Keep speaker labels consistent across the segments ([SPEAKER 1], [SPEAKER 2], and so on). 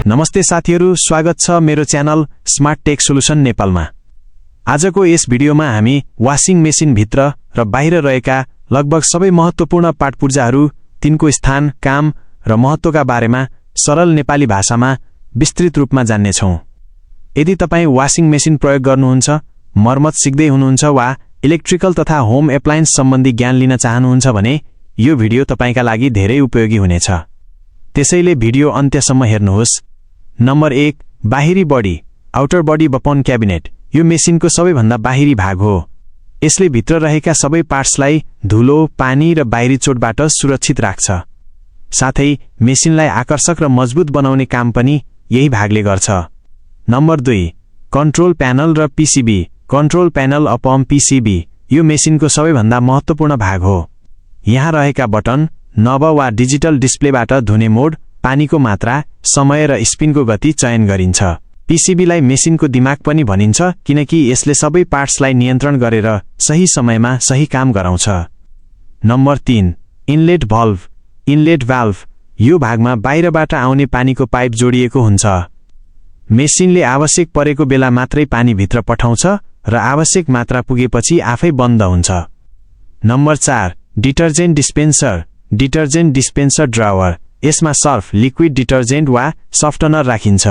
[SPEAKER 1] नमस्ते साथीहरू, स्वागत छ मेरो च्यानल स्मार्ट टेक सोलुसन नेपालमा। आजको यस भिडियोमा हामी वाशिङ मेसिन भित्र र बाहिर रहेका लगभग सबै महत्त्वपूर्ण पाटपुर्जाहरू, तिनको स्थान, काम र महत्त्वका बारेमा सरल नेपाली भाषामा विस्तृत रूपमा जान्नेछौँ। यदि तपाईँ वाशिङ मेसिन प्रयोग गर्नुहुन्छ, मर्मत सिक्दै हुनुहुन्छ वा इलेक्ट्रिकल तथा होम एप्लायन्स सम्बन्धी ज्ञान लिन चाहनुहुन्छ भने यो भिडियो तपाईका लागि धेरै उपयोगी हुनेछ। त्यसैले भिडियो अन्त्यसम्म हेर्नुहोस्। नम्बर 1, बाहिरी body, outer body Bipin cabinet. यो मेसिनको सबैभन्दा बाहिरी भाग हो। यसले भित्र रहेका सबै पार्ट्सलाई धुलो, पानी र बाहिरी चोटबाट सुरक्षित राख्छ। साथै मेसिनलाई आकर्षक र मजबुत बनाउने काम पनि यही भागले गर्छ। नम्बर 2, कन्ट्रोल प्यानल र PCB. Control panel appam PCB यो मेसिनको सबैभन्दा महत्त्वपूर्ण भाग हो। यहाँ रहेका बटन, नब वा डिजिटल डिस्प्लेबाट धुने मोड, पानीको मात्रा, समय र स्पिनको गति चयन गरिन्छ। पीसीबीलाई मेसिनको दिमाग पनि भनिन्छ किनकि यसले सबै पार्ट्सलाई नियन्त्रण गरेर सही समयमा सही काम गराउँछ। Number 3, inlet valve. इनलेट भाल्भ यो भागमा बाहिरबाट आउने पानीको पाइप जोडिएको हुन्छ। मेसिनले आवश्यक परेको बेला मात्रै पानी भित्र पठाउँछ र आवश्यक मात्रा पुगेपछि आफै बन्द हुन्छ। Number 4, detergent dispenser. Detergent dispenser drawer. यसमा सर्फ, लिक्विड डिटर्जेन्ट वा सफ्टनर राखिन्छ।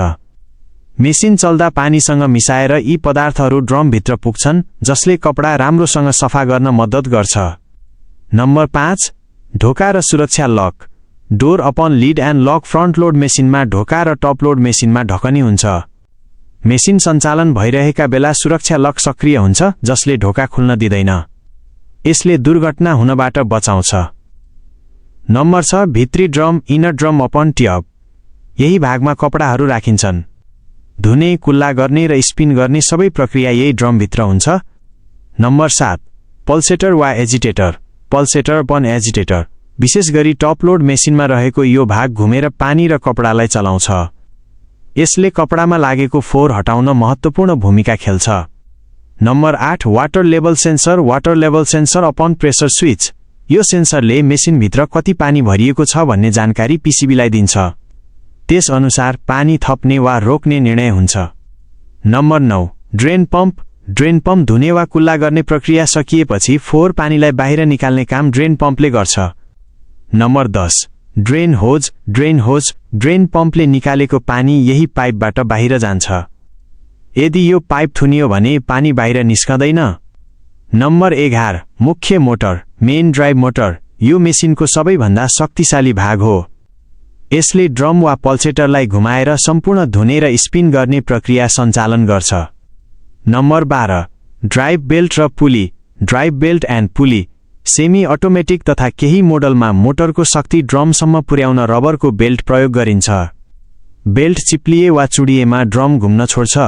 [SPEAKER 1] मेसिन चल्दा पानीसँग मिसाएर यी पदार्थहरू ड्रमभित्र पुग्छन्, जसले कपडा राम्रोसँग सफा गर्न मद्दत गर्छ। नम्बर 5, ढोका र सुरक्षा लक। Door open lid and lock. Front load मेसिनमा ढोका र टप लोड मेसिनमा ढकनी हुन्छ। मेसिन सञ्चालन भइरहेका बेला सुरक्षा लक सक्रिय हुन्छ, जसले ढोका खुल्न दिँदैन। यसले दुर्घटना हुनबाट बचाउँछ। नम्बर 6, भित्री drum, inner drum upon tube. यही भागमा कपडाहरू राखिन्छन्। धुने, कुल्ला गर्ने र स्पिन गर्ने सबै प्रक्रिया यही ड्रमभित्र हुन्छ। नम्बर 7, पल्सेटर वा एजिटेटर। Pulsator upon agitator. विशेष गरी टप लोड मेसिनमा रहेको यो भाग घुमेर पानी र कपडालाई चलाउँछ। यसले कपडामा लागेको फोहोर हटाउन महत्त्वपूर्ण भूमिका खेल्छ। Number 8, water level sensor. Water level sensor upon pressure switch. यो सेन्सरले मेसिनभित्र कति पानी भरिएको छ भन्ने जानकारी पीसीबीलाई दिन्छ। त्यस अनुसार पानी थप्ने वा रोक्ने निर्णय हुन्छ। Number 9, drain pump. Drain pump धुने वा कुल्ला गर्ने प्रक्रिया सकिएपछि फोहोर पानीलाई बाहिर निकाल्ने काम ड्रेन पम्पले गर्छ। नम्बर 10, ड्रेन होज। ड्रेन होज। ड्रेन पम्पले निकालेको पानी यही पाइपबाट बाहिर जान्छ। यदि यो पाइप थुनियो भने पानी बाहिर निस्कँदैन। नम्बर 11, मुख्य मोटर, मेन ड्राइभ मोटर। यो मेसिनको सबैभन्दा शक्तिशाली भाग हो। यसले ड्रम वा पल्सेटरलाई घुमाएर सम्पूर्ण धुने र स्पिन गर्ने प्रक्रिया सञ्चालन गर्छ। नम्बर 12, ड्राइभ बेल्ट र pulley. Drive belt and pulley. Semi automatic तथा केही मोडलमा मोटरको शक्ति ड्रमसम्म पुर्याउन रबरको बेल्ट प्रयोग गरिन्छ। बेल्ट चिप्लिए वा चुडिएमा ड्रम घुम्न छोड्छ।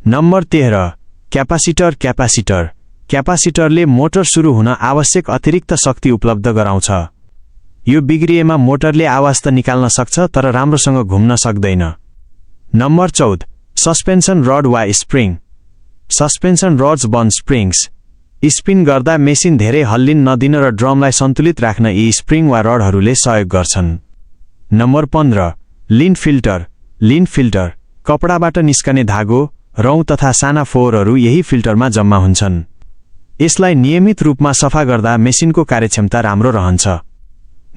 [SPEAKER 1] Number 13, capacitor. क्यापासिटर। क्यापासिटरले मोटर सुरु हुन आवश्यक अतिरिक्त शक्ति उपलब्ध गराउँछ। यो बिग्रिएमा मोटरले आवाज त निकाल्न सक्छ तर राम्रोसँग घुम्न सक्दैन। नम्बर 14, सस्पेन्सन रड वा स्प्रिङ। सस्पेन्सन रड्स बन स्प्रिङ्स। स्पिन गर्दा मेसिन धेरै हल्लिन नदिन र ड्रमलाई सन्तुलित राख्न यी स्प्रिङ वा रडहरूले सहयोग गर्छन्। नम्बर 15, लिन फिल्टर। लिन फिल्टर। कपडाबाट निस्कने धागो, रौँ तथा साना फोहोरहरू यही फिल्टरमा जम्मा हुन्छन्। यसलाई नियमित रूपमा सफा गर्दा मेसिनको कार्यक्षमता राम्रो रहन्छ।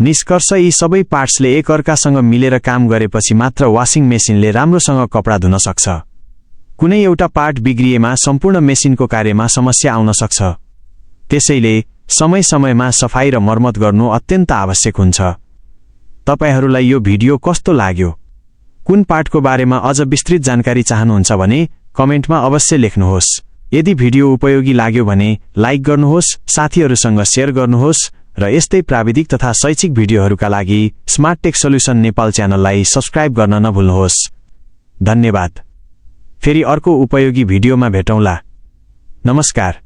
[SPEAKER 1] निष्कर्ष, यी सबै पार्ट्सले एकअर्कासँग मिलेर काम गरेपछि मात्र वाशिङ मेसिनले राम्रोसँग कपडा धुन सक्छ। कुनै एउटा पार्ट बिग्रिएमा सम्पूर्ण मेसिनको कार्यमा समस्या आउन सक्छ। त्यसैले समय समयमा सफाई र मर्मत गर्नु अत्यन्त आवश्यक हुन्छ। तपाईहरूलाई यो भिडियो कस्तो लाग्यो? कुन पार्टको बारेमा अझ विस्तृत जानकारी चाहनुहुन्छ भने कमेन्टमा अवश्य लेख्नुहोस्। यदि भिडियो उपयोगी लाग्यो भने लाइक गर्नुहोस्, साथीहरूसँग शेयर गर्नुहोस् र यस्तै प्राविधिक तथा शैक्षिक भिडियोहरूका लागि स्मार्ट टेक सोल्युसन नेपाल च्यानललाई सब्स्क्राइब गर्न नभुल्नुहोस्। धन्यवाद। फेरि अर्को उपयोगी भिडियोमा भेटौँला। नमस्कार।